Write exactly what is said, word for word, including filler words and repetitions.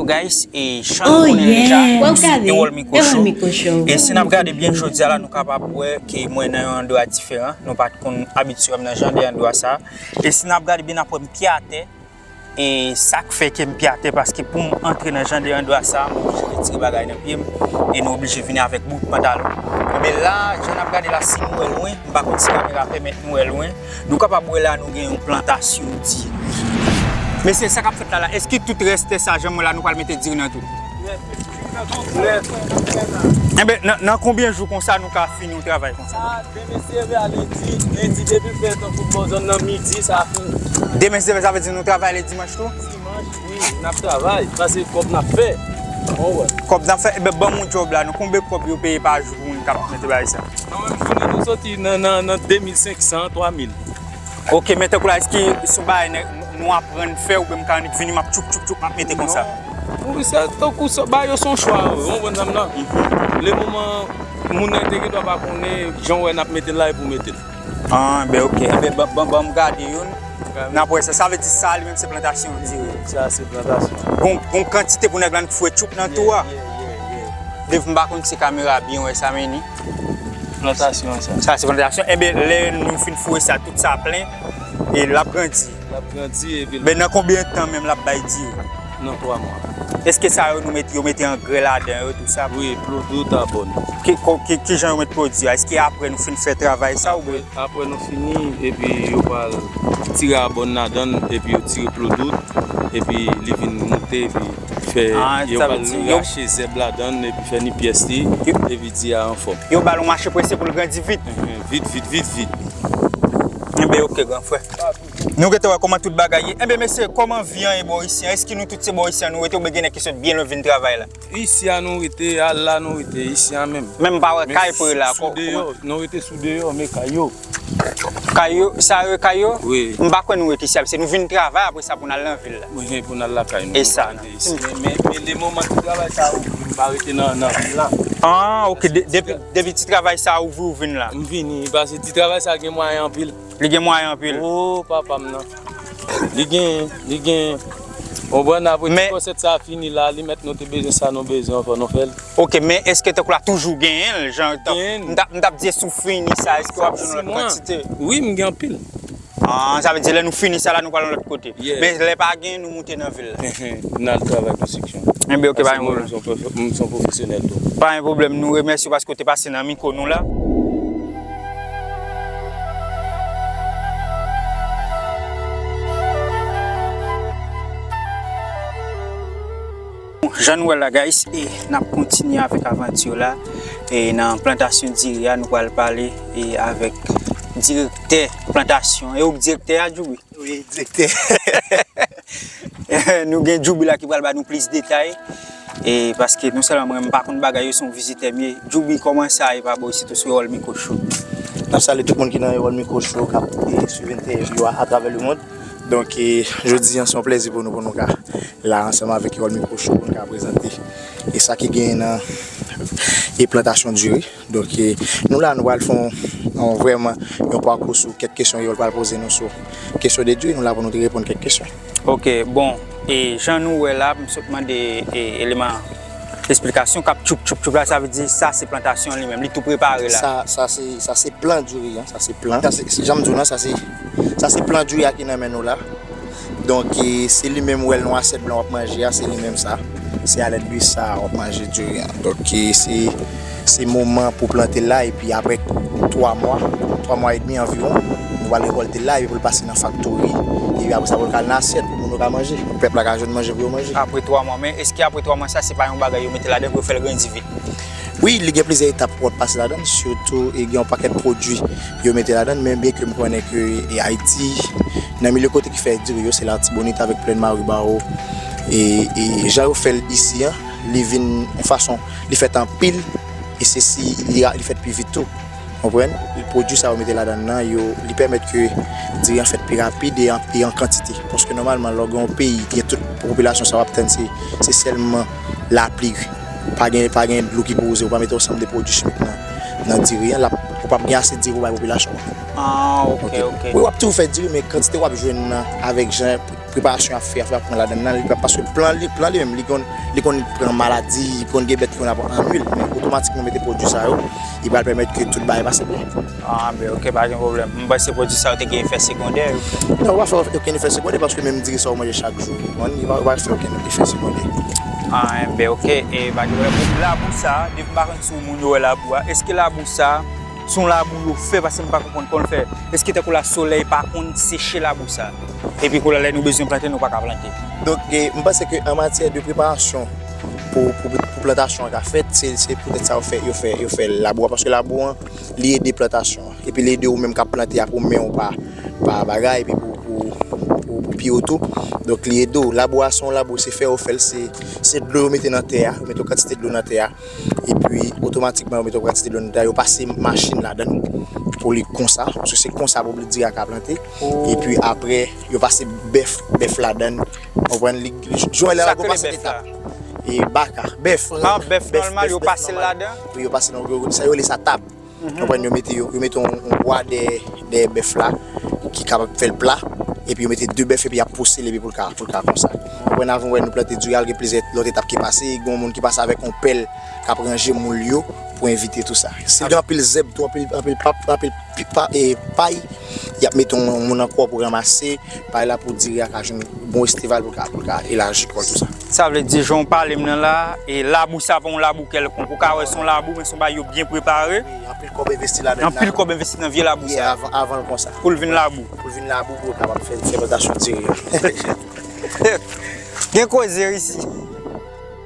Guys, e jan nou konnen deja, se Ewòl Miko Show. E si n ap gade byen jodi a la, nou kapab wè ke mwen nan yon andwa diferan. Nou pa t konn abitye wè m nan jan de andwa sa. E si n ap gade byen, n ap wè m pye atè. E sa k fè ke m pye atè, paske pou m antre nan jan de andwa sa, m oblije retire bagay nan pye m. E nou oblije vini avèk bout pantalon. Men la, jan n ap gade la, si nou wè lwen, m pa konn si kamera pèmèt nou wè lwen. Nou kapab wè la, nou gen yon plantasyon diri. Mesye, sa k ap fèt la la, èske tout rès tè sa, jan mwen la, nou pral mete diri nan tout? Enben, nan, nan konbyen jou konsa nou ka fini yon travay konsa? Demen se lendi, lendi depi l fè tan foutbòl zòn nan midi, sa fini. Demen se, sa vle di nou travay le dimanch tou? Dimanch, wi, n ap travay, paske kòb n ap fè. Ou wè. Kòb n ap fè, enben, ban m yon djòb la, non, konbyen kòb yo peye pa jou pou moun k ap mete bagay sa? Nan menm jounen, nou soti nan, nan, nan de mil senk san, twa mil. Ok, men tankou la, èske se yon bagay nèg, nou aprann fè oubyen m ka annik vini, m ap tchoup, tchoup, tchoup, m ap mete konsa? Non. Wi, se tankou sa, bagay yo se yon chwa, ou konprann sa m nan? Le moman, moun nan te gen dwa pa konnen, jan w wè n ap mete l la, epi w mete l. Ah, ben ok. Enben, ban, ban, ban m gade youn. N ap wè sa. Sa vle di sa li menm se plantasyon diri. Sa se plantasyon. Gon, gon kantite pou nèg la annik foure tchoup nan tou a. Yeah, yeah, yeah, yeah. Depi m pa konn si kamera byen wè sa, men ni. Plantasyon sa. Sa se plantasyon. Enben, lè nou fin foure sa, tout sa plen, e l ap grandi. L ap grandi epi l... Men nan konbyen tan menm l ap bay diri? Nan twa mwa. Èske sa yo nou met, yo mete angrè ladan yo, tou sa? Wi, plodout, abòn. Ki, ko-, ki, ki jan yo met pwodui a? Èske apre nou fin fè travay sa oubyen? Apre nou fini, epi yo pral tire abòn ladan l, epi yo tire plodout, epi li vin moute, epi fè, yo pral rache zèb ladan l, epi fè ni pyès li, epi diri a anfòm. Yo ba l yon mache prese pou l grandi vit. Enhen, vit, vit, vit, vit. Enben, ok, gran frè. Nou gentan wè kòman tout bagay ye. Enben, mesye, kòman vi an ye bò isi an? Èske nou tout se bò isi an nou rete oubyen gen nèg ki sot byen lwen vin travay la? Isi a nou rete, a la nou rete, isi a menm. Men m pa wè kay pre la. Sou deyò, nou rete sou deyò, men kay yo. Kay yo, sa yo kay yo? Wi. M pa kwè nou rete isi a, paske nou vin travay apre sa pou n al nan vil la. Wi, pou n al lakay nou. E sa, nou pa rete isi. Men, men, men le moman ti travay sa ouvri, m pa rete nan, nan vil la. Ah, ok. De-, depi, depi ti travay sa ouvri, ou vin la? M vini, paske ti travay sa gen mwayen anpil. Li gen mwayen anpil. Oh, papa m nan. Li gen, li gen. Ou konprann, apre ti konsèt sa fini la, li mèt nou te bezwen sa nou bezwen, fò nou fè l. Ok, men èske tankou la toujou genyen l? Jan, m t ap, m t ap di si w fini sa, èske w ap jwenn lòt kantite? Wi, m gen anpil. Ah, sa vle di lè nou fini sa la, nou pral yon lòt kote. Yeah. Men lè pa gen, nou moute nan vil la. N al travay konstriksyon. Enben, ok, pa gen pwoblèm. Paske mwen, m se yon pwofesyonèl tou. Pa gen pwoblèm, nou remèsye w paske w te pase nan mikwo nou la. Jan nou wè la, guys, e n ap kontinye avèk avanti la. E nan plantasyon diri a, nou pral pale, e avèk direktè plantasyon. E ou k direktè a, Djoubi? Wi, direktè. Nou gen Djoubi la ki pral ba nou plis detay. E paske non sèlman mwen, m pa konn bagay yo, se yon vizitè m ye. Djoubi, kòman sa ye pa bò isit sou Ewòl Miko Show? N ap salye tout moun ki nan Ewòl Miko Show, k ap, e, swiv entèvyou a atravè lemond. Donk, e, jodi a, se yon plèzi pou nou, pou nou ka la ansanm avèk Ewòl Miko Show pou nou ka prezante e sa ki genyen nan, e, plantasyon diri. Donk, e, nou la, nou pral fè yon, yon vrèman yon pakou sou kèk kesyon yo pral poze nou sou kesyon de diri. Nou la pou nou te reponn kèk kesyon. Ok, bon, e jan nou wè la, m sot mande, e, eleman esplikasyon k ap tchoup, tchoup, tchoup la, sa vle di sa se plantasyon li menm, li tou prepare la. Sa, sa se, sa se plan diri an, sa se plan. Sa se, se jan m di w lan, sa se, sa se plan diri a ki nan men nou la. Donk, e, se li menm ou wè l nan asyèt blan w ap manje a, se li menm sa. Se alèd de sa w ap manje diri an. Donk, e, se, se moman pou plante l la, epi apre twa mwa, twa mwa edmi anviwon, nou pral rekòlte l la, epi pou l pase nan faktori, epi apre sa pou l ka al nan asyèt pou moun yo ka manje, pou pèp la ka jwenn manje pou yo manje. Apre twa mwa, men èske apre twa mwa sa, se pa yon bagay yo mete ladan pou yo fè l grandi vit? Wi, li gen plizyè etap pou w ap pase ladan l, sitou, e, gen yon pakèt pwodui yo mete ladan l, men byen ke m konnen ke, e, Ayiti, nan milye kote ki fè diri yo, se Latibonit avèk Plèn Maribawo, e, e jan yo fè l isi an, li vin yon fason, li fèt anpil, e se si li, li fèt pi vit tou. Konprann? Pwodui sa yo mete ladan l nan, yo, li pèmèt ke diri an fèt pi rapid e an, e an kantite. Paske nòmalman, lè w gen yon peyi ki gen tout popilasyon sa w ap tann, se, se sèlman lapli. Pa gen, pa gen dlo ki poze, ou pa mete yon sanm de pwodui chimik nan, nan diri an, l ap, ou p ap gen ase diri pou bay popilasyon an. Ah, ok, ok. Wi, w ap toujou fè diri, men kantite w ap jwenn nan, avèk jan Preparasyon ap fè, ap pran ladan nan, li pa, paske plan li, plan li menm, li konn, li konn pran maladi, li konn gen bèt ki konn ap annui l, men otomatikman mete pwodui sa yo, li pral pèmèt ke tout bagay pase byen. Ah, ben, ok, pa gen pwoblèm. M panse pwodui sa yo te gen efè segondè, yo fè. Non, ou pa fè okenn efè segondè, paske menm diri sa ou manje chak jou, ou konprann, li pa, ou pa fè okenn efè segondè. Ah, ben, ok, e pa gen pwoblèm. Labou sa, depi m pa konn si moun yo wè labou a, èske labou sa, se yon labou yo fè, paske m pa konprann kòman l fè. Èske tankou la solèy pa konn seche labou sa? Epi kounye a lè nou bezwen plante, nou pa ka plante. Donk, e, m panse ke an matyè de preparasyon pou, pou, pou plantasyon an ka fèt, se, se poutèt sa yo fè, yo fè, yo fè labou a, paske labou an, li ede plantasyon an. Epi li ede ou menm k ap plante a pou men w pa, pa bagay, epi pou, pou, pou, pou pye w tou. Donk, li ede w. Labou a, se yon labou, se fè yo fè l, se, se dlo yo mete nan tè a, yo mete yon kantite dlo nan tè a. Epi, otomatikman, yo mete yon kantite dlo nan tè a, yo pase machin ladan l pou li konsa, paske se konsa pou diri a ka plante. Epi, apre, yo pase bèf, bèf ladan l. Ou konprann? Li, li, jan lè yo pase etap. E baka, bèf. Ah, bèf nòmal, yo pase l ladan? Wi, yo pase nan, yo, sa yo rele sa tab. Ou konprann? Yo mete, yo, yo mete yon, yon bwa dèyè, dèyè bèf la, ki kapab fè l pla, epi yo mete de bèf, epi y ap pouse l, epi pou l ka, pou l ka konsa. Ou konprann? Avan, wè, nou plante diri a, gen plizyè lòt etap ki pase, gen yon moun ki pase avèk yon pèl, k ap ranje moul yo, pou evite tou sa. Si gen anpil zèb, tou anpil, anpil pap, anpil pi-, pa-, e, pay, y ap mete yon moun ankò pou ranmase pay la pou diri a ka jwenn bon estival pou l ka, pou l ka elaji kò l tou sa. Sa vle di, jan w pale m nan la, e labou sa pa yon labou kèlkonk. Ou ka wè se yon labou, men se yon bagay yo byen prepare. Wi, anpil kòb envesti ladan l. Anpil kòb envesti nan vye labou sa. Avan, avan l konsa. Pou l vin labou. Pou l vin labou, pou l kapab fè, fè plantasyon diri a. Gen koze isi.